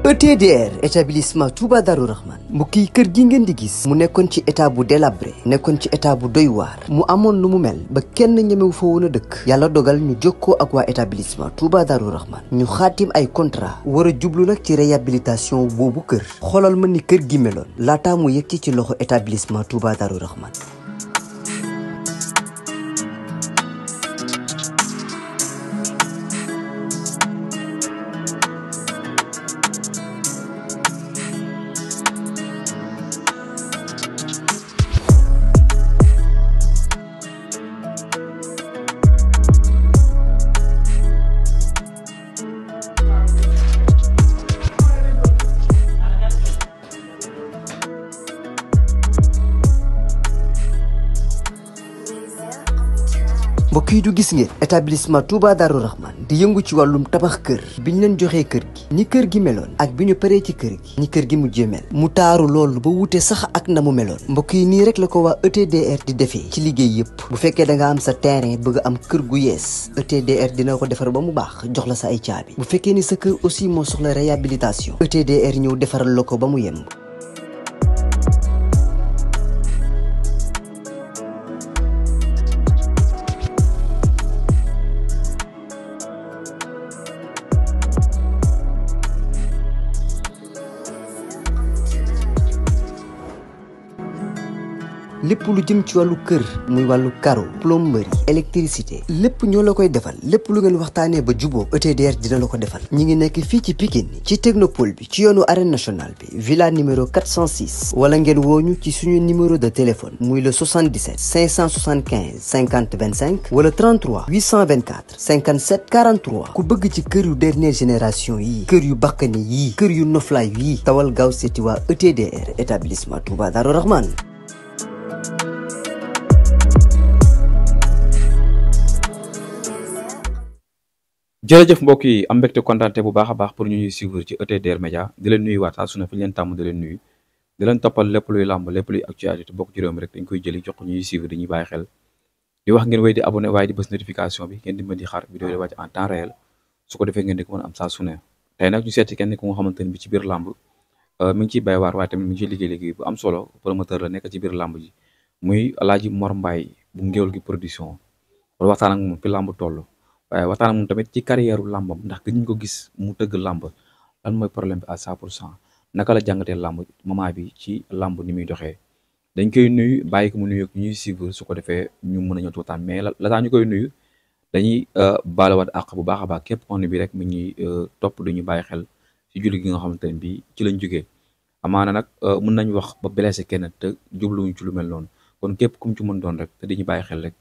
ETDR établissement Touba Darou Rahman mbokk yi kër gi ngeen di gis mu nekkoon ci état bu délabré nekkoon ci état bu doy waar mu amoon lu mu mel ba kenn ñemewu fa woon a dëkk yàlla dogal ñu jokkoo ak waa établissement Touba Darou Rahman ñu xaatim ay contrat war a jublu nag ci réhabilitation boobu kër xoolal ma ni kër gi meloon laataa mu yegg ci loxo établissement Touba Darou Rahman. mbokk yi du gis ngeen établissement Touba Darou Rahman di yëngu ci wàllum tabax kër bi ñu leen joxee kër gi ni kër gi meloon ak bi ñu paree ci kër gi ni kër gi mujjee mel mu taaru loolu ba wute sax ak na mu meloon mbokk yi nii rek la ko waa ETDR di defee ci liggéey yëpp bu fekkee da nga am sa terrain bëgg am kër gu yees ETDR dina ko defar ba mu baax jox la sa ay caabi bu fekkee ni sa kër aussi moo soxla réhabilitation ETDR ñëw defaral la ko ba mu yemb. lépp lu jëm ci wàllu kër muy wàllu carreau plomberie électricité lépp ñoo la koy defal lépp lu ngeen waxtaanee ba juboo ETDR dina la ko defal ñi ngi nekk fii ci Pikine ci technopole bi ci yoonu arène nationale bi villa numéro 406 wala ngeen wooñu ci suñu numéro de téléphone muy le 77 575 50 25 wala 33 824 57 43 ku bëgg ci kër yu dernière génération yi kër yu bakkani yi kër yu noflaay yi tawal gaaw seeti waa ETDR établissement Touba Darou Rahman. jërëjëf mbokk yi am mbégte kontaante bu baax a baax pour ñu ñuy suivre ci ETDR Média di leen nuyu waat saa su ne fi ñu leen tàmm di leen nuyu di leen toppal lépp luy làmb lépp luy actualité bokk ci réew mi rek dañ koy jëli jox ko ñuy suivre dañuy bàyyi xel di wax ngeen wéy di abonné waaye di bës notification bi ngeen di mën di xaar vidéo di wàcc en temps réel su ko defee ngeen di ko mën a am saa su ne tey nag ñu seeti kenn ku nga xamante ne bi ci biir làmb mi ngi ciy bay waar waaye tamit mi ngi ciy liggéey bu am solo promoteur la nekk ci biir làmb ji muy Alaaji Mor Mbaye bu Ngéwél gi production wala waxtaan ak moom fi làmb toll waaye waxtaan moom tamit ci carrière làmbam ndax gëj ñu ko gis mu tëgg làmb lan mooy problème bi à 100% naka la jàngatee làmb moment bi ci làmb ni muy doxee dañ koy nuyu bàyyi ko mu nuyu ñuy suivre su ko defee ñu mën a ñëw tuutaan mais la taa ñu koy nuyu dañuy baalawaat àq bu baax a baax képp on bi rek mi ñuy topp duñu bàyyi xel ci julli gi nga xamante ne bi ci lañ jógee amaana nag mën nañ wax ba blessé kenn te jubluwuñ ci lu mel noonu kon képp kum ci mën doon rek te dañuy bàyyi xel rek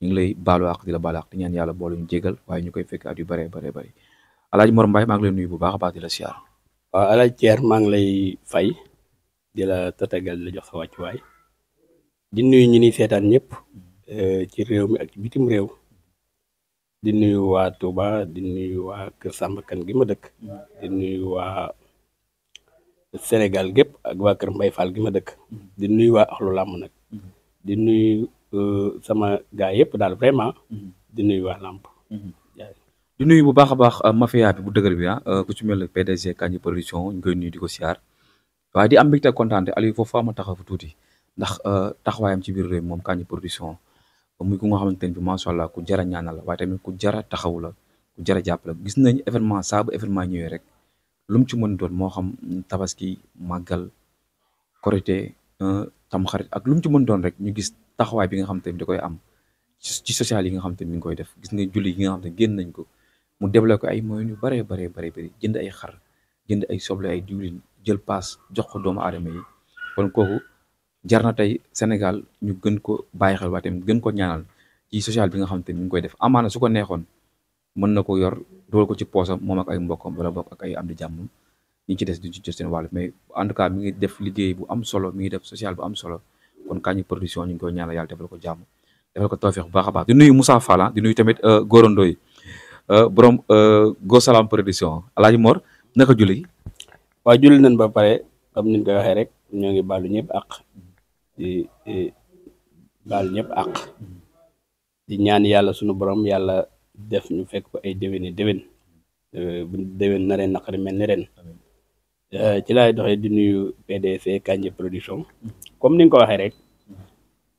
ñu ngi lay baalu àq di la baalu àq di ñaan yàlla boole ñu jégal waaye ñu koy fekk at yu bëree bëri Alaaji Mor Mbaye maa ngi lay nuyu bu baax a baax di la siyaar. waaw Alaaji Thier maa ngi lay fay di la tatagal di la jox sa wàccuwaay di nuyu ñi ni seetaan ñëpp ci réew mi ak ci bitim réew di nuyu waa Touba di nuyu waa Kër Samba Kane gi ma dëkk di nuyu waa Sénégal gépp ak waa Kër Mbay Fall gi ma dëkk di nuyu waa axlu làmb nag di nuyu sama gaay yëpp daal vraiment di nuyu waa làmb di nuyu bu baax a baax mafia bi bu dëgër bi ku ci mel ne PDG Kandji production ñu koy nuyu di ko siyaar waaye di am mbégte kontaan Aliou foofu ma taxaw fa tuuti ndax taxawaayam ci biir réew moom Kandji production muy ku nga xamante ne bi macha allah ku jara ñaanal la waaye tamit ku jara taxaw la ku jara jàpp la gis nañ événement saa bu événement ñëwee rek lu mu ci mën doon moo xam tabaski màggal korité tamxarit ak lu mu ci mën doon rek ñu gis taxawaay bi nga xam te ne da koy am ci social yi nga xam te ne mi ngi koy def gis nga julli yi nga xam te ne génn nañ ko mu développé ay moyens yu bëree bëri jënd ay xar jënd ay soble ay diwlin jël paas jox ko doomu aadama yi kon kooku jar na tey Sénégal ñu gën ko bàyyi xel waaye tamit gën ko ñaanal ci social bi nga xam te ne mi ngi koy def amaana su ko neexoon mën na ko yor dool ko ci poosam moom ak ay mbokkam wala bokk ak ay am di jàmm ñi ci des du ci jot seen wàll mais en tout cas mi ngi def liggéey bu am solo mi ngi def social bu am solo kon Kandji production ñu ngi koy ñaanal yàlla defal ko jàmm defal ko tawfeex bu baax a baax di nuyu Moussa Fall di nuyu tamit Goro Ndoye borom Go Salam production Alaaji Mor naka julli gi waaw julli nañ ba pare comme ni ñu koy waxee rek ñoo ngi baalu ñëpp àq di baalu ñëpp àq di ñaan yàlla sunu borom yàlla def ñu fekk ko ay déwéni déwén bu déwén na ren naqari mel ni ren ci laay doxee di nuyu PDC Kandji production comme ni nga ko waxee rek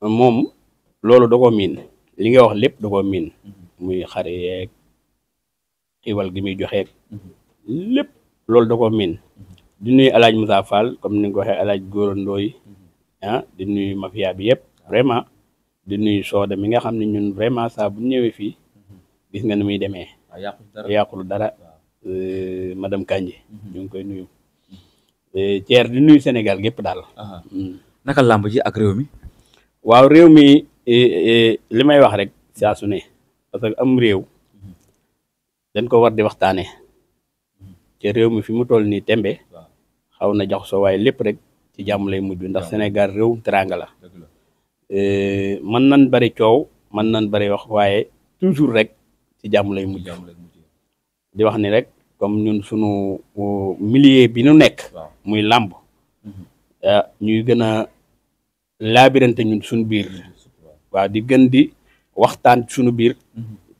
moom loolu da koo miin li nga wax lépp da koo miin muy xare yeeg xiwal gi muy joxeeg lépp loolu da koo miin di nuyu El Hadj Moussa Fall comme ni nga ko waxee El Hadj Gora Ndoye di nuyu mafia bi yëpp vraiment di nuyu Soda mi nga xam ne ñun vraiment saa bu ñëwee fii gis nga ni muy demee yàqul dara madame Kandji ñu ngi koy nuyu Thier di nuyu Sénégal gépp daal. naka làmb ji ak réew mi. waaw réew mi li may wax rek saa su ne parce que am réew dañ ko war di waxtaane ci réew mi fi mu toll nii tembe xaw na jox soo waaye lépp rek ci jàmm lay mujj ndax Sénégal réew teranga la mën nan bari coow mën nan bari wax waaye toujours rek ci jàmm lay mujj di wax ni rek comme ñun sunu milieu bi nu nekk muy làmb ñuy gën a laabirante ñun suñu biir waaw di gën di waxtaan suñu biir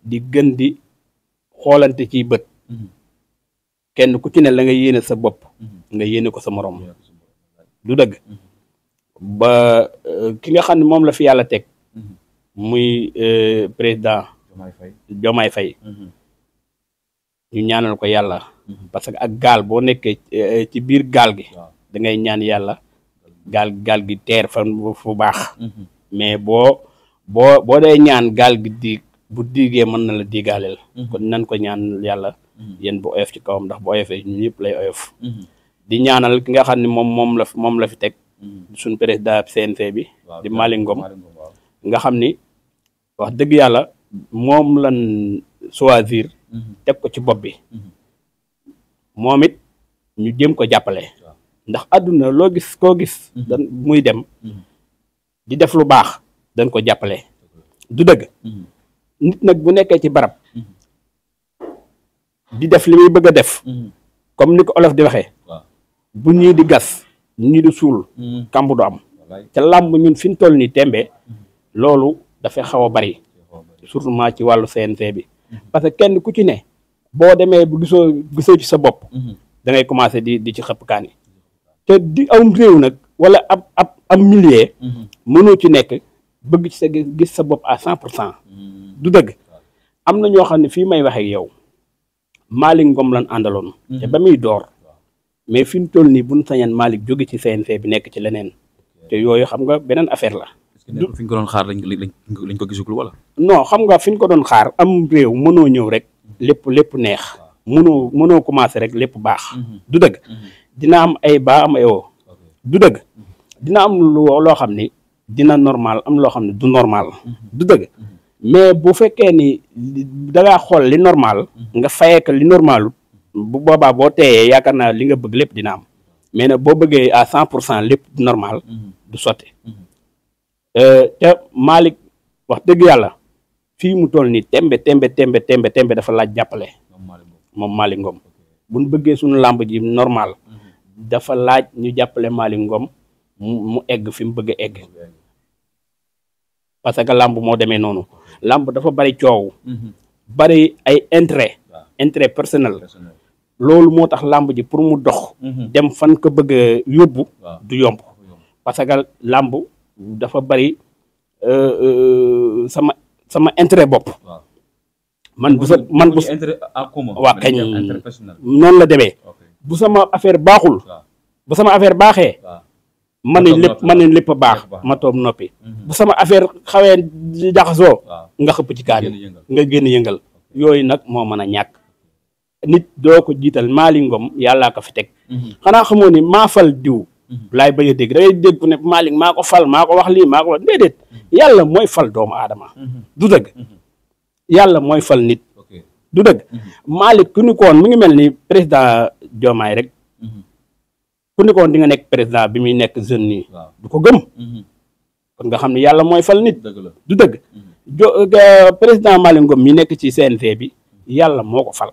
di gën di xoolante ciy bët kenn ku ci ne la nga yéene sa bopp nga yéene ko sa morom du dëgg ba ki nga xam ne moom la fi yàlla teg muy président Diomaye Faye ñu ñaanal ko yàlla parce que ak gaal boo nekkee ci biir gaal gi da ngay ñaan yàlla gaal gi teer fa fu baax mais boo dee ñaan gaal gi di bu diigee mën na la diigaaleel kon nan ko ñaan yàlla yéen bu oyof ci kawam ndax bu oyofee ñun ñëpp lay oyof di ñaanal ki nga xam ne moom la fi teg suñ président CNG bi di Malick Ngom nga xam ni wax dëgg yàlla moom lan choisir teg ko ci bopp bi moom it ñu jéem ko jàppale ndax àdduna loo gis koo gis dan muy dem di def lu baax dañ ko jàppale du dëgg nit nag bu nekkee ci barab di def li muy bëgg a def comme ni ko olof di waxee bu ñii di gas ñii di suul kamb du am ca làmb ñun fi ñu toll nii tembe loolu dafay xaw a bari surtout ci wàllu CNG bi parce que kenn ku ci ne boo demee bu gisoo ci sa bopp da ngay commencé di ci xëpp kaani te di am réew nag wala am millier mënoo ci nekk bëgg ci sa gis sa bopp à 100% du dëgg am na ñoo xam ne fii may waxee yow Malick Ngom lan àndaloon te ba muy door mais fi mu toll nii buñ sañan Malick jóge ci CNG bi nekk ci leneen te yooyu xam nga beneen affaire la fi ñu ko doon xaar lañ ko gisugul wala. non xam nga fi ñu ko doon xaar am réew mënoo ñëw rek lépp neex mënoo commencé rek lépp baax du dëgg dina am ay baa am ay woo du dëgg dina am loo xam ni dina normal am loo xam ne du normal du dëgg mais bu fekkee ni dangaa xool li normal nga fayee ko li normalu bu boobaa boo teeyee yaakaar naa li nga bëgg lépp dina am mais nag boo bëggee à 100% lépp normal du sotti te Malick wax dëgg yàlla fii mu toll nii tembe dafa laaj jàppale moom Malick Ngom buñ bëggee suñu làmb ji normal dafa laaj ñu jàppale Malick Ngom mu egg fi mu bëgg a egg parce que làmb moo demee noonu làmb dafa bari coow bari ay intérêt personnel loolu moo tax làmb ji pour mu dox dem fan ko bëgg a yóbbu du yomb parce que làmb dafa bari sama intérêt bopp man bu waa kañ noonu la demee bu sama affaire baaxul bu sama affaire baaxee man nañ lépp baax ma toog noppi bu sama affaire xawee jaxasoo nga xëpp ci kaani nga génn yëngal yooyu nag moo mën a ñàkk nit doo ko jiital Malick Ngom yàllaa ko fi teg xanaa xamoo ni maa fal diw laay bañ a dégg da ngay dégg ne Malick maa ko fal maa ko wax lii maa ko wax déedéet yàlla mooy fal doomu aadama du dëgg yàlla mooy fal nit du dëgg Malick ku ni koon mu ngi mel ni président Diomaye rek ku ni koon di nga nekk président bi muy nekk jeune nii du ko gëm kon nga xam ne yàlla mooy fal nit du dëgg président Malick Ngom mi nekk ci CNG bi yàlla moo ko fal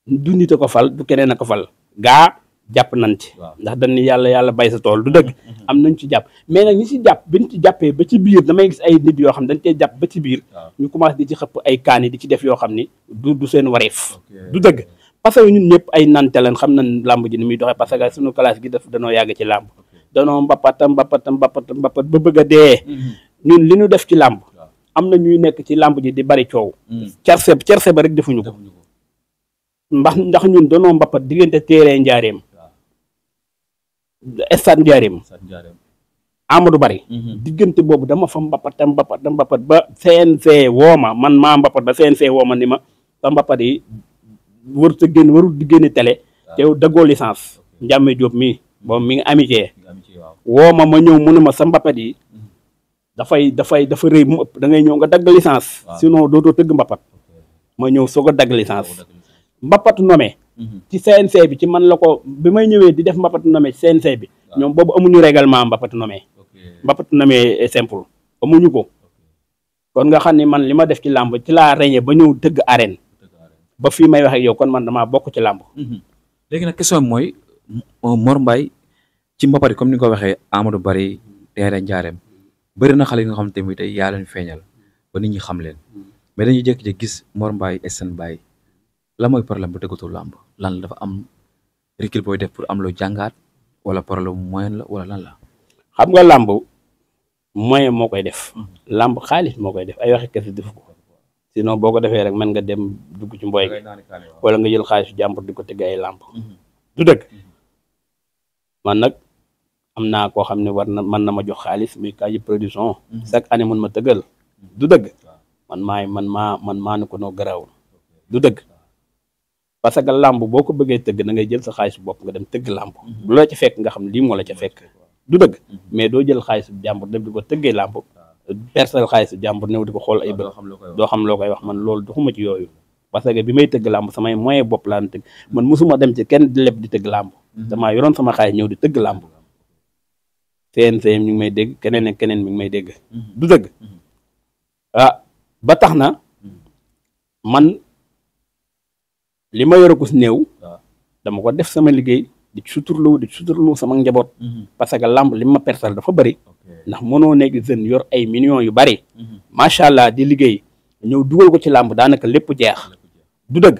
du nit a ko fal du keneen a ko fal gaa jàpp nañ ci ndax dañ ni yàlla bay sa tool du dëgg am nañ ci jàpp mais nag ñi ci jàpp biñ ci jàppee ba ci biir damay gis ay nit yoo xam ne dañ cee jàpp ba ci biir ñu commencé di ci xëpp ay kaani di ci def yoo xam ni du seen wareef du dëgg parce que ñun ñëpp ay nante lañ xam nañ làmb ji ni muy doxee parce que suñu classe gi danoo yàgg ci làmb danoo mbapat ba bëgg a dee ñun li ñu def ci làmb am na ñuy nekk ci làmb ji di bari coow cerse ba rek defuñu ko ndax ñun danoo mbapat diggante téere njaareem stade njaareem Amadou Bari diggante boobu dama fa mbapat ba CNC wooma man maa mbapat ba CNC wooma ni ma sa mbapat yi warul di génne télé te daggoo licence Njàmme Diop mii boobu mi ngi amitié wooma ma ñëw mu ne ma sa mbapat yi dafa rëy mu ëpp da ngay ñëw nga dagg licence sinon dootoo tëgg mbapat ma ñëw soog a dagg licence mbapatu nomé ci CNC bi ci man la ko bi may ñëwee di def mbapatu nomé ci CNC bi ñoom boobu amuñu règlement mbapatu nomé simple amuñu ko kon nga xam ne man li ma def ci làmb ci laa reñe ba ñëw tëgg arène ba fii may wax ak yow kon man damaa bokk ci làmb léegi nag question bi mooy Mor Mbaye ci mbapat yi comme ni nga ko waxee Amadou Bari teere njaareem bëri na xale yi nga xam te tey yaa leen feeñal ba nit ñi xam leen mais dañuy jékki-jékki gis Mor Mbaye SN Baye la mooy problème bu tëggatul làmb lan dafa am recul booy def pour am loo jàngaat wala problème moyen la wala lan la. xam nga làmb moyen moo koy def làmb xaalis moo koy def ay waxi kese def ko sinon boo ko defee rek mën nga dem dugg ci mboy gi wala nga jël xaalis jàmbur di ko tëgg ay làmb du dëgg man nag am naa koo xam ne war na mën na ma jox xaalis muy Kandji Production chaque année mun ma tëggal du dëgg man maa ne ko noo garaawul du dëgg parce que làmb boo ko bëggee tëgg da ngay jël sa xaalis bopp nga dem tëgg làmb lu la ca fekk nga xam ne lii moo la ca fekk du dëgg mais doo jël xaalisu jàmbur dem di ko tëggee làmb persal xaalisu jàmbur new di ko xool ay bët doo xam loo koy wax man loolu doxuma ci yooyu parce que bi may tëgg làmb samay moyen bopp laa tëgg man musuma dem ci kenn di leb di tëgg làmb damaa yoroon sama xaalis ñëw di tëgg làmb CNC mi ngi may dégg keneen ak keneen mi ngi may dégg du dëgg ba tax na man li ma yor ko si néew dama ko def sama liggéey di suturlu sama njaboot parce que làmb li ma persal dafa bëri ndax mënoo nekk jeune yor ay millions yu bëri macha allah di liggéey ñëw dugal ko ci làmb daanaka lépp jeex du dëgg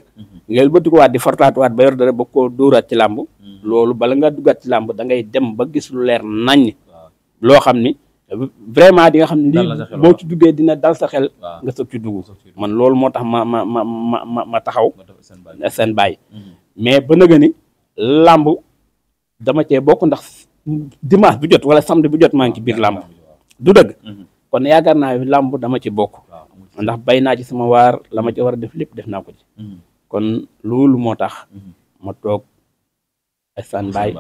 ngeen bëti ko waat di fortaatuwaat ba yor dara ba koo dóoraat ci làmb loolu bala nga duggaat ci làmb da ngay dem ba gis lu leer naññ loo xam ni vraiment di nga xam ne lii boo ci duggee dina dal sa xel nga soog ci dugg man loolu moo tax ma taxaw seen bàyyi mais ba nëga ni làmb dama cee bokk ndax dimanche bu jot wala samedi bu jot maa ngi ci biir làmb du dëgg kon yaakaar naa làmb dama ci bokk ndax bay naa ci sama waar la ma ci war a def lépp def naa ko ci kon loolu moo tax ma toog seen bàyyi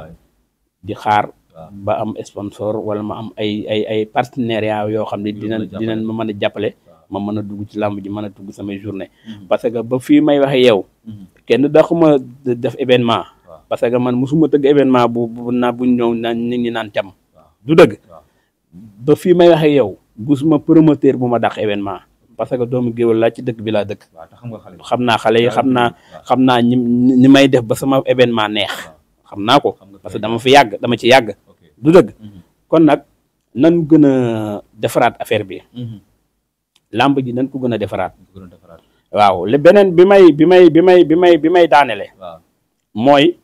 di xaar ba am sponsor wala ma am ay partenariat yoo xam ne dinañ ma mën a jàppale ma mën a dugg ci làmb ji mën a dugg samay journée parce que ba fii may waxe yow kenn daxuma def événement parce que man musuma tëgg événement bu ñëw naan nit ñi naan cam du dëgg ba fii may waxe yow gisuma promoteur bu ma dàq événement parce que doomu géwél laa ci dëkk bi laa dëkk xam naa xale yi xam naa ñi may def ba sama événement neex xam naa ko parce que dama ci yàgg du dëgg kon nag nan gën a defaraat affaire bi làmb ji nan ko gën a defaraat waaw li beneen bi may daanele mooy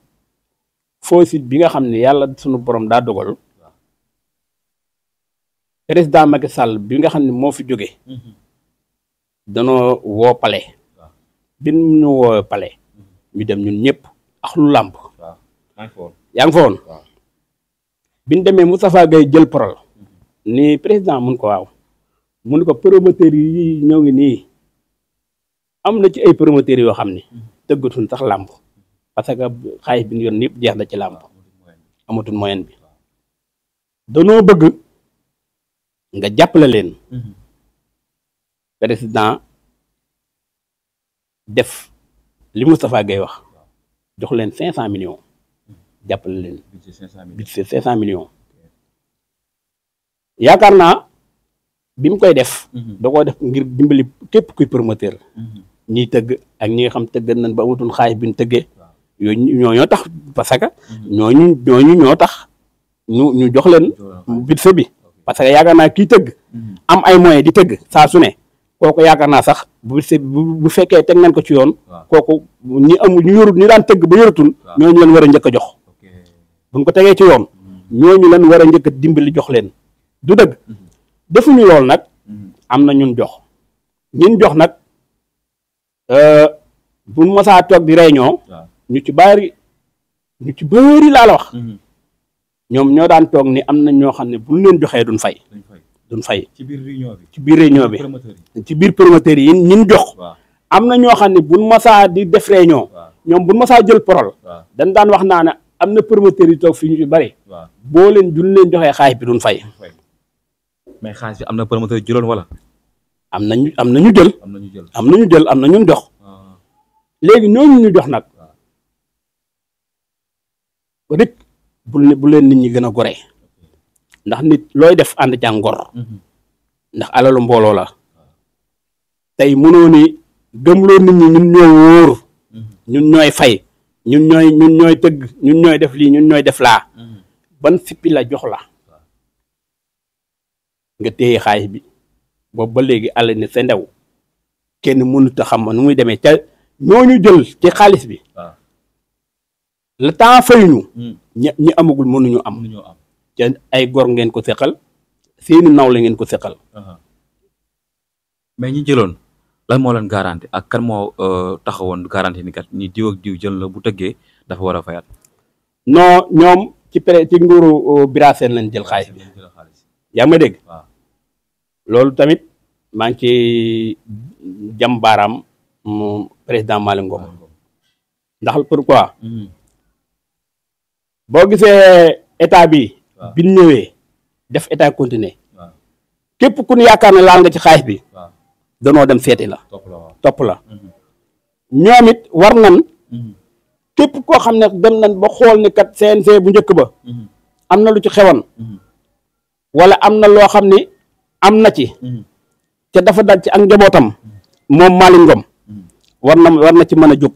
faucite bi nga xam ne yàlla sunu borom daa dogal président Macky Sall bi nga xam ne moo fi jóge danoo woo pale bi ñu woo pale ñu dem ñun ñëpp ak lu làmb yaa ngi fa woon bi ñu demee Moustapha Gueye jël parole ni président mun ko waaw mun ko promoteurs yi ñoo ngi nii am na ci ay promoteurs yoo xam ne tëggatuñ sax làmb parce que xaalis bi ñu yor yëpp jeex na ci làmb amatul moyen bi danoo bëgg nga jàppale leen président def li Moustapha Gueye wax jox leen 500 millions jàppale leen budget 500 millions yaakaar naa bi mu koy def da koo def ngir dimbali képp kuy promoteur ñiy tëgg ak ñi nga xam tëgg nañ ba amatul xaalis bi ñu tëggee yooyu ñoo tax parce que ñooñu ñoo tax ñu jox leen budget bi parce que yaakaar naa kii tëgg am ay moyens di tëgg saa su ne kooku yaakaar naa sax bu fekkee teg nañ ko ci yoon. kooku ñi yorut ñi daan tëgg ba yorutul. ñooñu leen war a njëkk a jox. buñ ko tegee ci yoon. ñooñu leen war a njëkk a dimbali jox leen. du dëgg defuñu lool nag. am na ñun jox. ñun jox nag bu masaa toog di réunion. ñu ci bëri laa la wax. ñoom ñoo daan toog ni am na ñoo xam ne bu ñu leen joxee duñ fay. ci biir réunion bi ci biir promoteurs yi ñin jox. am na ñoo xam ne buñ masaa di def réunion. ñoom buñ masaa jël parole. dañ daan wax naa ne am na promoteurs yi toog fi ñu ci bëri. boo leen duñ leen joxee xaalis bi duñ fay. mais xaalis bi am na promoteur yi jëloon wala. am na ñu jël. am na ñun jox. léegi ñooñu ñu jox nag. rek bu leen nit ñi gën a gore. ndax nit looy def ànd ca ngor. ndax alalu mbooloo la. tey mënoo ni gëmloo nit ñi ñun ñoo wóor. ñun ñooy fay. ñun ñooy tëgg ñun ñooy def lii ñun ñooy def laa. ban sippi la jox la. nga téye xaalis bi. boobu ba léegi àll ni sa ndew. kenn mënut a xam nu muy demee ca ñooñu jël ci xaalis bi. le temps fayuñu. ñi amagul mënuñu am. ca ay gor ngeen ko seqal seeni naw la ngeen ko seqal. mais ñi jëloon lan moo leen garanti ak kan moo taxawoon garanti ni kat ñi diw ak diw jël la bu tëggee dafa war a fayat. non ñoom ci nguuru Bira Sène lañ jël xaalis bi. yaa ngi ma dégg. loolu tamit maa ngi ci jam baaraam mu président Malick Ngom. ndax pourquoi. boo gisee état bi. bi ñu ñëwee def état continué. képp ku ñu yaakaar ne laal nga ci xaalis bi. danoo dem seeti la. topp la. ñoom it war nan. képp koo xam ne dem nañ ba xool ni kat CNG bu njëkk ba. am na lu ci xewoon. wala am na loo xam ni am na ci. te dafa dal ci ak njabootam. moom Malick Ngom. war na ci mën a jóg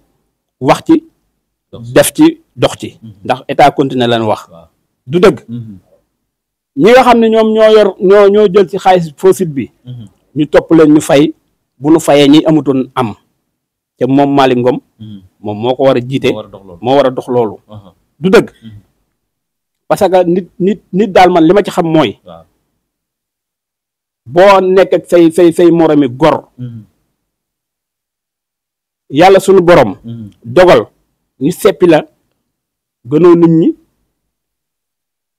wax ci. def ci dox ci. ndax état continué lañ wax. du dëgg. ñi nga xam ne ñoom ñoo jël ci xaalis fossile bi. ñu topp leen ñu fay bu nu fayee ñi amutoon am. te moom Malick Ngom. moom moo ko war a jiite. moo war a dox loolu. du dëgg. parce que nit daal man li ma ci xam mooy. boo nekk ak say moromi gor. yàlla sunu borom. dogal ñu seppi la gënoo nit ñi.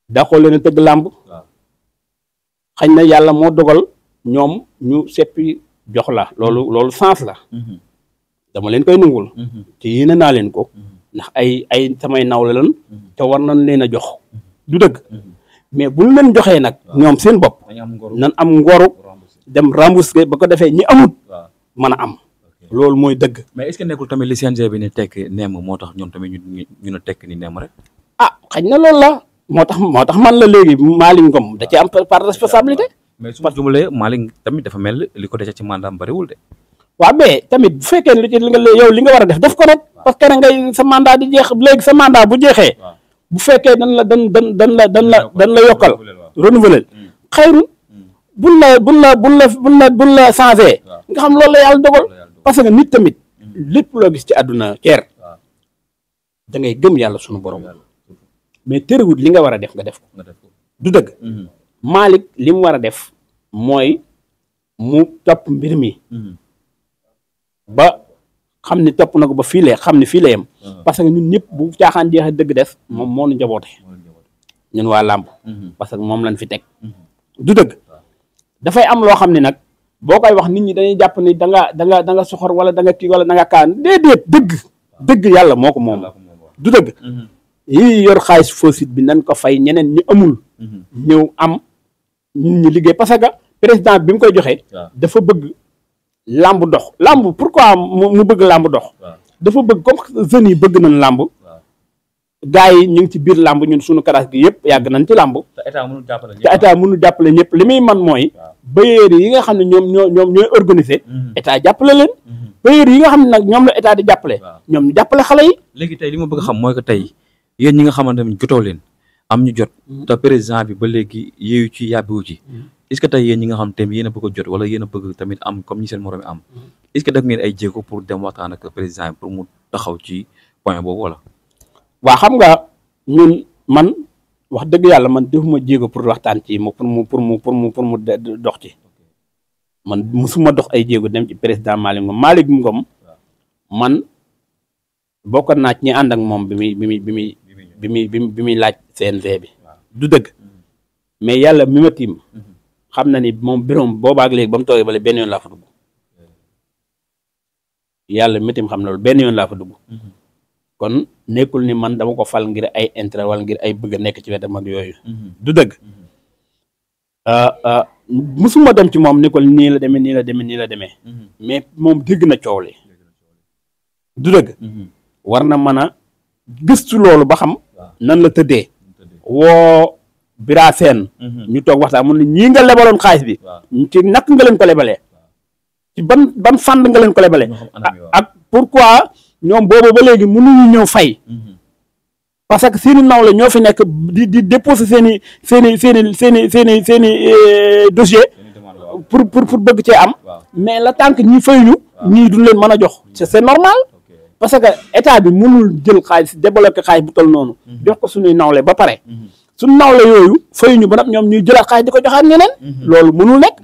daxoo leen a tëgg làmb. xañ na yàlla moo dogal ñoom ñu seppi jox la loolu sens la. dama leen koy nungul. te yéene naa leen ko. ndax ay samay nawle lan. te war nañ leen a jox. du dëgg. mais bu ñu leen joxee nag. ñoom seen bopp. nan am ngoru dem rembourser ba ko defee ñi amut. mën a am. loolu mooy dëgg. mais est-ce que nekkul tamit li CNG bi ni tekk neem moo tax ñoom tamit ñu ne tekk ni neem rek. xañ na loolu la. moo tax man la léegi Malick Ngom da ci am part responsabilité. mais su ma jumulee Malick tamit dafa mel li ko dese ci mandat bariwul de. waaw mais tamit bu fekkee ne li nga war a def ko rek. parce que ngay sa mandat di jeex léegi sa mandat bu jeexee. bu fekkee dan la yokkal. renouveler xayrun buñ la changé. nga xam loolu la yàlla dogal. parce que nit tamit lépp loo gis ci àdduna keer da ngay gëm yàlla sunu borom. mais terewut li nga war a def nga def ko. du dëgg. Malick li mu war a def mooy mu topp mbir mi. ba xam ni topp na ko ba fii la xam ni fii la yem. parce que ñun ñëpp bu caaxaan jeexee dëgg def moom moo nu njaboote. ñun waa làmb. parce que moom lañ fi teg. du dëgg. dafay am loo xam ne nag boo koy wax nit ñi dañuy jàpp ni da nga soxor wala da nga kii wala da nga kaan déedéet dëgg yàlla moo ko moom. du dëgg. yii yor xaalis fossile bi nañ ko fay ñeneen ñu amul. ñëw am ñun ñu liggéey parce que président bi mu koy joxe. dafa bëgg làmb dox làmb pourquoi mu bëgg làmb dox. dafa bëgg comme jeunes yi bëgg nañ làmb. gars yi ñu ngi ci biir làmb ñun suñu classe gi yëpp yàgg nañ ci làmb. te état mënul jàppale ñëpp li muy man mooy. bailleurs yi nga xam ne ñoom ñooy organiser. état jàppale leen. bailleurs yi nga xam ne nag ñoom la état di jàppale. ñoom ñu jàppale xale yi. léegi tey li ma bëgg a xam mooy que tey yéen ñi nga xamante ne jotoo leen am ñu jot. te président bi ba léegi yeeyu ci yàbbiwu ci. est-ce que tey yéen ñi nga xam tamit yéen a bëgg a jot wala yéen a bëgg tamit am comme ñi seen morom am est-ce que def ngeen ay jéego pour dem waxtaan ak président pour mu taxaw ci point boobu wala. waa xam nga ñun man wax dëgg yàlla man defuma jéego pour waxtaan ci mo pour mu dox ci man musuma dox ay jéego dem ci président Malick Ngom man bokkoon naa ci ñi ànd ak moom bi muy laaj CNG bi du dëgg mais yàlla mi ma tiim xam na ni moom biroom boobaak léegi ba mu toogee bale benn yoon laa fa dugg yàlla mi ma tiim xam na loolu benn yoon laa fa dugg kon nekkul ni man dama ko fal ngir ay intérêt wala ngir ay bëgg a nekk ci wetam ak yooyu du dëgg musuma dem ci moom ni ko nii la demee mais moom dégg na coow li du dëgg war na mën a gëstu loolu ba xam nan la tëddee woo Bira Sène ñu toog waxtaan mun ne ñii nga lebaloon xaalis bi ci nak nga leen ko lebalee ci ban fànn nga leen ko lebalee ak pourquoi ñoom boobu ba léegi mënuñu ñëw fay parce que seeni nawle ñoo fi nekk di déposer seeni dossier pour bëgg cee am mais la tant que ñi fayuñu ñii duñ leen mën a jox c'est normal parce que état bi mënul jël xaalis débloqué xaalis bu toll noonu jox ko suñuy nawle ba pare suñu nawle yooyu fayuñu ba nag ñoom ñuy jëlaat xaalis di ko joxaat ñeneen loolu mënul nekk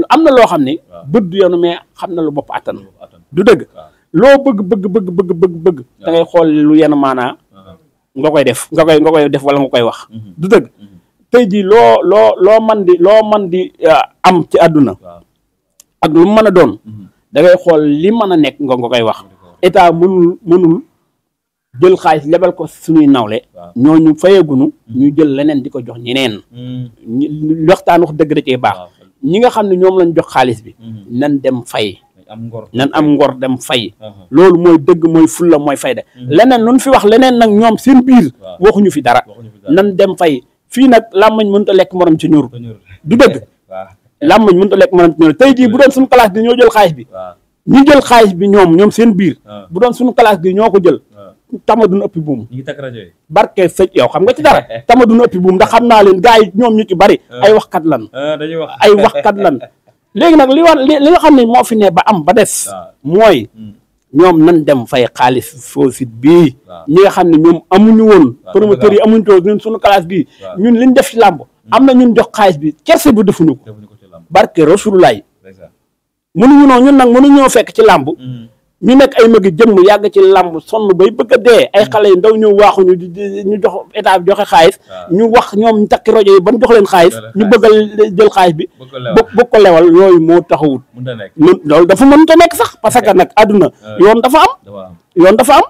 am na loo xam ni bët du yoonu mais xam na lu bopp attan du dëgg loo bëgg da ngay xool lu yenn maanaa nga koy def wala nga koy wax du dëgg tey jii loo man di am ci àdduna ak lu mu mën a doon da ngay xool li mën a nekk nga koy wax état mënul jël xaalis lebal ko suñuy nawle ñooñu fayagunu ñu jël leneen di ko jox ñeneen waxtaan wax dëgg da cee baax ñi nga xam ne ñoom lañ jox xaalis bi nan dem fay nan am ngor dem fay loolu mooy dëgg mooy fulla mooy fayda leneen lu ñu fi wax leneen nag ñoom seen biir waxuñu fi dara nan dem fay fii nag làmmañ mënut a lekk morom ci ñur du dëgg làmmañ mënut a lekk morom ci ñur tey jii bu doon suñu classe bi ñoo jël xaalis bi ñu jël xaalis bi ñoom seen biir bu doon suñu classe bi ñoo ko jël tama duñu ëppi buum barke sëñ yow xam nga ci dara tama duñu ëppi buum ndax xam naa leen gars yi ñoom ñu ci bari ay waxkat lan léegi nag li nga xam ne moo fi ne ba am ba des mooy ñoom nan dem fay xaalis foosit bii ñi nga xam ne ñoom amuñu woon promoteurs yi amuñu toog ñun suñu classe bii ñun liñ def ci làmb am na ñun jox xaalis bi kerse bu defuñu ko barke Rasulullaay mënuñu noonu ñun nag mënuñoo fekk ci làmb ñu nekk ay magi jëmm yàgg ci làmb sonn bay bëgg a dee ay xale yu ndaw ñëw waaxuñu ñu jox état bi joxe xaalis ñu wax ñoom ñu takki rajo yi ban jox leen xaalis ñu bëgg a jël xaalis bi bëgg ko lewal yooyu moo taxawut loolu dafa mënut a nekk sax parce que nag àdduna yoon dafa am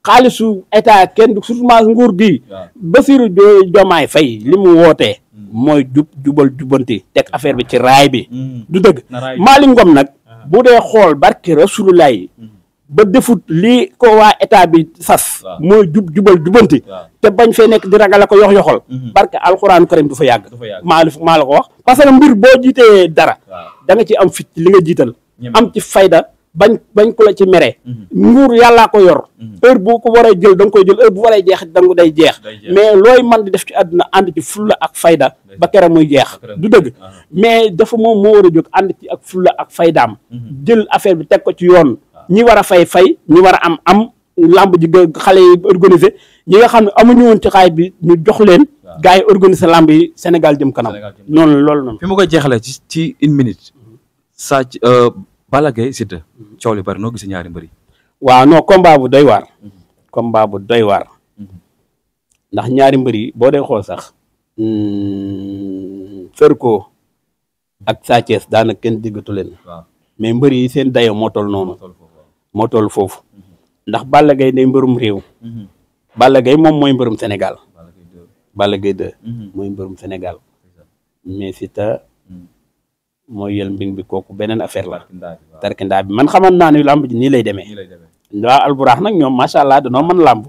xaalisu état kenn surtout nguur gi Bassirou Diomaye Faye li mu wootee mooy jubal jubanti teg affaire bi ci raay bi du dëgg Malick Ngom nag bu dee xool barke Rasulullah yi ba defut lii ko waa état bi sas mooy jubal jubanti te bañ fee nekk di ragal ko yoxal barke alxuraan karim du fa yàgg maa la ko wax parce que mbir boo jiitee dara da nga ci am fit li nga jiital am ci fayda bañ ku la ci mere nguur yàllaa ko yor heure bu ko waree jël da nga koy jël heure bu waree jeex dangu day jeex mais looy man di def ci àdduna ànd ci fulla ak fayda ba kera muy jeex du dëgg mais dafa moom moo war a jóg ànd ci ak fulla ak faydaam jël affaire bi teg ko ci yoon ñi war a fay ñi war a am lamb ji xale yi organisé ñi nga xam ne amuñu woon ci xaay bi ñu jox leen gars yi organisé lamb yi Sénégal jëm kanam noonu loolu noonu fi ma koy jeexalee ci une minute Balla Gaye Siteu coow li bari noo gisee ñaari mbëri waaw non combat bu doy waar ndax ñaari mbëri boo dee xool sax Zarko ak Sa Thiès daanaka kenn diggatu leen mais mbëri yi seen dayo moo toll noonu moo toll foofu ndax Balla Gaye day mbërum réew Balla Gaye moom mooy mbërum Sénégal Balla Gaye 2 mooy mbërum Sénégal mais Siteu mooy yël mbing bi kooku beneen affaire la tarkindaa bi man xaman naa ne làmb ji nii lay demee waa alburax nag ñoom macha allah danoo mën làmb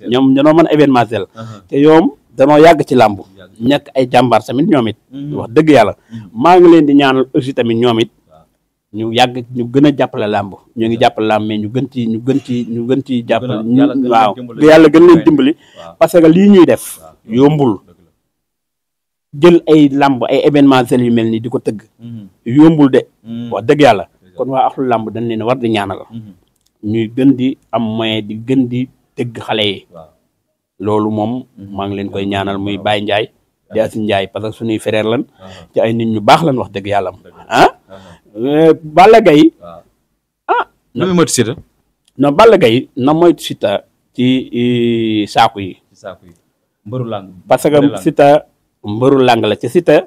ñoom danoo mën événementiel te ñoom danoo yàgg ci làmb nekk ay jàmbaar tamit ñoom it wax dëgg yàlla maa ngi leen di ñaanal aussi tamit ñoom it ñu yàgg ñu gën a jàppale làmb ñu ngi jàppale làmb mais ñu gën ci jàppale waaw yàlla gën leen dimbali parce que lii ñuy def yombul jël ay làmb ay événementiel yu mel ni di ko tëgg yombul de wax dëgg yàlla kon waa axlu làmb dañ leen war di ñaanal ñuy gën di am moyen di gën di tëgg xale yi loolu moom maa ngi leen koy ñaanal muy Baye Ndiaye di Asin Ndiaye parce que suñuy frère lan ci ay nit ñu baax lan wax dëgg yàlla Balla Gaye lu muy moytu Siteu non Balla Gaye na moytu Siteu ci saaku yi mbëru làng parce que Siteu mbëru làng la ci Siteu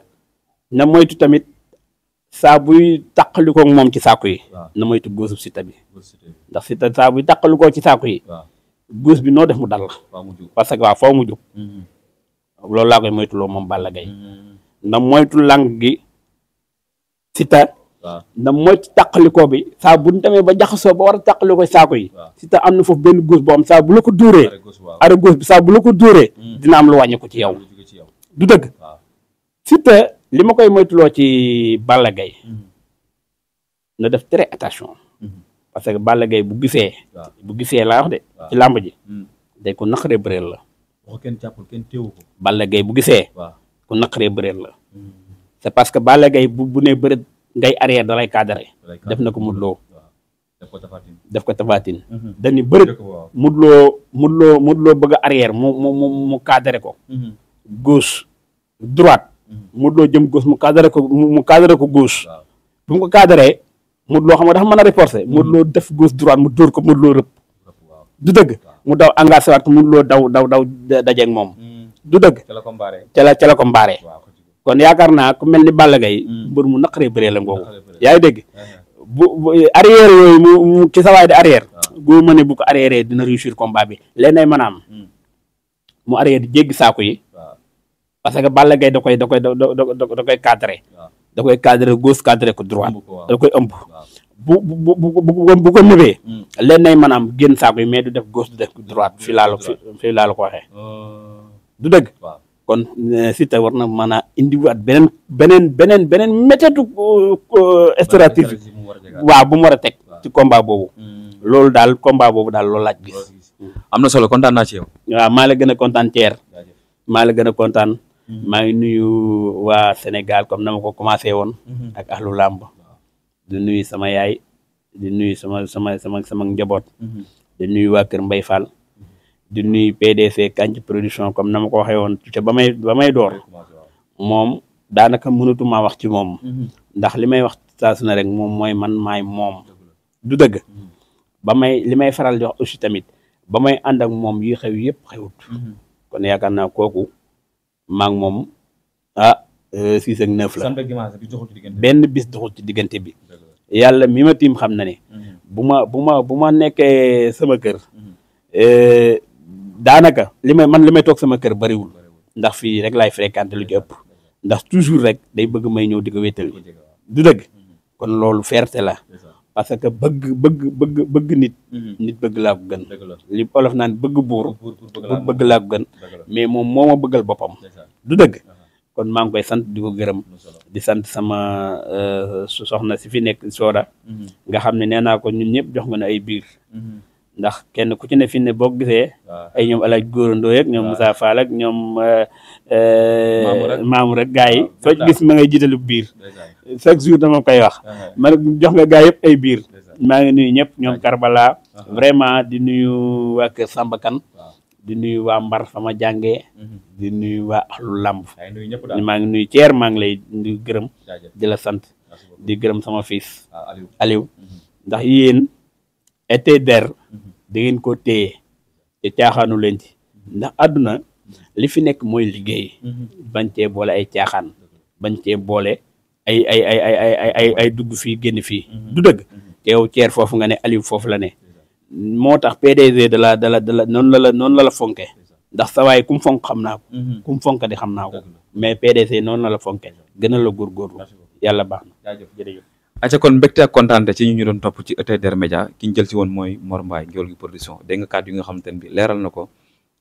na moytu tamit saa buy tàqalikoo moom ci saaku yi na moytu góosu Siteu bi ndax Siteu saa buy tàqalikoo ci saaku yi góos bi noo def mu dal la parce que waaw foo mu jóg loolu laa koy moytuloo moom Balla Gaye na moytu làng gi Siteu na moytu tàqalikoo bi saa bu ñu demee ba jaxasoo ba war a tàqalikoo saaku yi Siteu am na foofu benn góos boo am saa bu la ko dóoree ara góos bi saa bu la ko dóoree dina am lu wàññi ko ci yow du dëgg Siteu li ma koy moytuloo ci Balla Gaye na def très attention parce que Balla Gaye bu gisee laa wax de ci làmb ji day ko naqaree bëreel la kenn jàppul kenn teewu ko Balla Gaye bu gisee ku naqaree bëreel la c'est parce que Balla Gaye bu ne bëre ngay arrière da lay cadré def na ko Modou Lo def ko Tapha Tine dañu bëri Modou Lo bëgg a arrière mu cadré ko gauche droite Modou Lo jëm gauche mu cadré ko gauche bu mu ko cadré Modou Lo xam nga dafa mën a reporter Modou Lo def gauche droite mu dóor ko Modou Lo rëpp du dëgg mu daw engagé waat ko Modou Lo daw dajeeg moom du dëgg ca la ko mbaaree kon yaakaar naa ku mel ni Balla Gaye mbër mu naqaree bëree la ngoogu yaa ngi dégg bu arrière yooyu mu ci sawaay di arrière goo ma ne bu ko arrière dina réussir combat bi leen ay maanaam mu arrière di jéggi saako yi parce que Balla Gaye da koy cadré da koy cadré gauche cadré ko droite da koy ëmb bu ko nëbee leen ay maanaam génn saako yi mais du def gauche du def droite fii laa la ko waxee du dëgg kon Siteu war na mën a indiwaat beneen méthode stratégie waaw bu mu war a teg ci combat boobu loolu daal loolu laaj gis am na solo kontaan naa ci yow waaw maa la gën a kontaan Thier maa la gën a kontaan maa ngi nuyu waa Sénégal comme na ma ko commencé woon ak ahlu làmb di nuyu sama yaay di nuyu sama njaboot di nuyu waa kër Mbay Fall di nuyu PDC Kanji production comme na ma ko waxee woon te ba may door moom daanaka mënatuma wax ci moom ndax li may wax saa su ne rek moom mooy man maay moom du dëgg li may faral di wax aussi tamit ba may ànd ak moom yi xew yëpp xewut kon yaakaar naa kooku maa ngi moom 6 ak 9 la benn bis doxul ci diggante bi yàlla mi ma tiim xam na ne bu ma nekkee sama kër daanaka li may toog sama kër bariwul ndax fii rek laay fréquenté lu ci ëpp ndax toujours rek day bëgg may ñëw di ko wéttal du dëgg kon loolu fierté la parce que bëgg nit bëgg laa ko gën li olof naan bëgg buur bëgg laa ko gën mais moom moo ma bëggal boppam du dëgg kon maa ngi koy sant di ko gërëm di sant sama soxna si fi nekk Soda nga xam ne nee naa ko ñun ñëpp jox nga ne ay biir ndax kenn ku ci ne fi ne boo gisee ay ñoom alaaj góorandoo yeeg ñoom Moussa Fall ak ñoom maamu rek gars yi soo gis ma ngay jiitalu biir chaque jour dama koy wax man jox nga gars yëpp ay biir maa ngi nuyu ñëpp ñoom Karbala vraiment di nuyu waa kër Samba Kane di nuyu waa Mbar fa ma jàngee di nuyu waa ahlu làmb maa ngi nuyu Thier maa ngi lay nuyu gërëm di la sant di gërëm sama fils Aliou ndax yéen été der da ngeen ko téye te caaxaanu leen ci ndax àdduna li fi nekk mooy liggéey bañ cee boole ay caaxaan bañ cee boole ay dugg fii génn fii du dëgg te yow Thier foofu nga ne Aliou foofu la ne moo tax PDG de la noonu la fonke ndax sa waay ku mu fonk xam naa ko ku mu fonk di xam naa ko mais PDG noonu la fonke gën a la góorgóorlu yàlla baax na jërëjëf aca kon mbégte ak kontaante ci ñu doon topp ci ETDR Média ki ñu jël si woon mooy Mor Mbaye Ngueweul gi production dégg nga kàddu yi nga xamante ne bi leeral na ko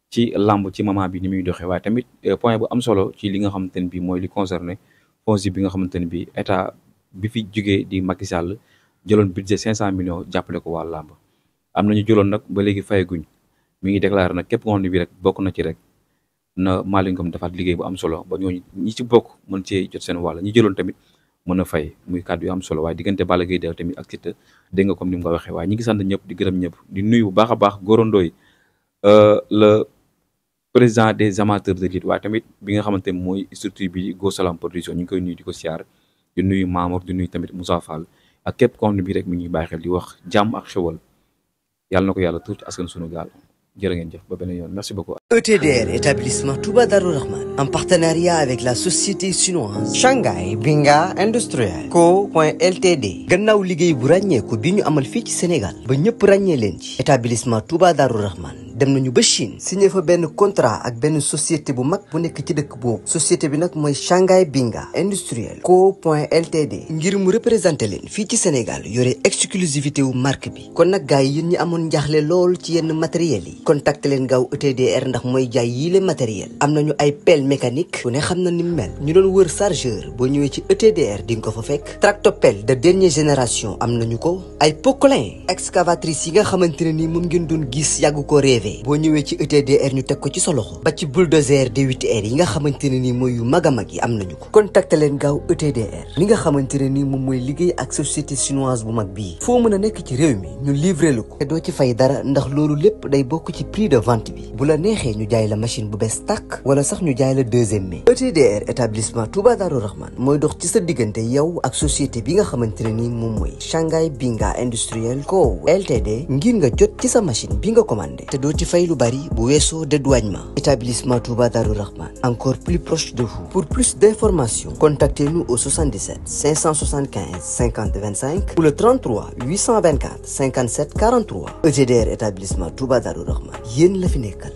ci lamb ci moment bi ni muy doxee waaye tamit point bu am solo ci li nga xamante ne bi mooy li concerné FONGIP bi nga xamante ne bi état bi fi jógee di Macky Sall jëloon budget 500 millions jàppale ko waa lamb am nañu jëloon nag ba léegi fayaguñ mi ngi déclaré nag képp nga xam ne bi rek bokk na ci rek na Malick Ngom defaat liggéey bu am solo ba ñooñu ñi ci bokk mën cee jot seen wàll ñi jëloon tamit mën a fay muy kàddu yu am solo waaye diggante Balla Gaye tamit ak Siteu dégg nga comme ni mu ko waxee waaye ñi ngi sant ñëpp di gërëm ñëpp di nuyu bu baax a baax Goro Ndoye le président des amateurs de lutte waaye tamit bi nga xamante ne mooy structure bi Go Salam production ñu ngi koy nuyu di ko siyaar di nuyu Mamour di nuyu tamit Moussa Fall ak képp koo xam ne bii rek mi ngi bàyyi xel di wax jàmm ak xewal yàlla na ko yàlla tuuti askan sunu gaal jërë ngeen jëf ba beneen yoon merci beaucoup. ETDR, établissement Touba Darou Rahman, en partenariat avec la société chinoise Shanghai Binga Industrial Co.Ltd. gannaaw liggéey bu ràññeeku bi ñu amal fii ci Sénégal ba ñëpp ràññee leen ci établissement Touba Darou Rahman dem nañu ba Chine signé fa benn contrat ak benn société bu mag bu nekk ci dëkk boobu société bi nag mooy Shanghai Binga Industrial Co.Ltd. ngir mu représenté leen fii ci Sénégal yore exclusivité wu marque bi kon nag gars yi yéen ñi amoon njaaxle lool ci yenn matériel yi contacté leen gaaw ETDR ndax mooy jaay yii le matériel am nañu ay pelle mécanique ku ne xam na ni mu mel ñu doon wër chargeur boo ñëwee ci ETDR di nga ko fa fekk tractopelle de dernière génération am nañu ko ay poquelin excavatrice yi nga xamante ne ni moom ngeen doon gis yàgg ko rêvé boo ñëwee ci ETDR ñu teg ko ci sa loxo ba ci bulldozer D8R yi nga xamante ne ni mooy yu mag a mag yi am nañu ko contacté leen gaaw ETDR li nga xamante ne ni moom mooy liggéey ak société chinoise bu mag bii foo mën a nekk ci réew mi ñu livré lu ko te doo ci fay dara ndax loolu lépp day bokk ci prix de vente bi bu la neexee ñu jaay la machine bu bees tàkk wala sax ñu jaay la deuxième mai ETDR établissement Touba Darou Rahman mooy dox ci sa diggante yow ak société bi nga xamante ne ni moom mooy Shanghai Binga Industrial Co Ltd ngir nga jot ci sa machine bi nga commandé te doo ci fay lu bari bu weesoo dédouanement établissement Touba Darou Rahman encore plus proche de vous pour plus d'informations contactez-nous au 77 575 50 25 ou le 33 824 57 43 ETDR établissement Touba Darou Rahman yéen la fi nekkal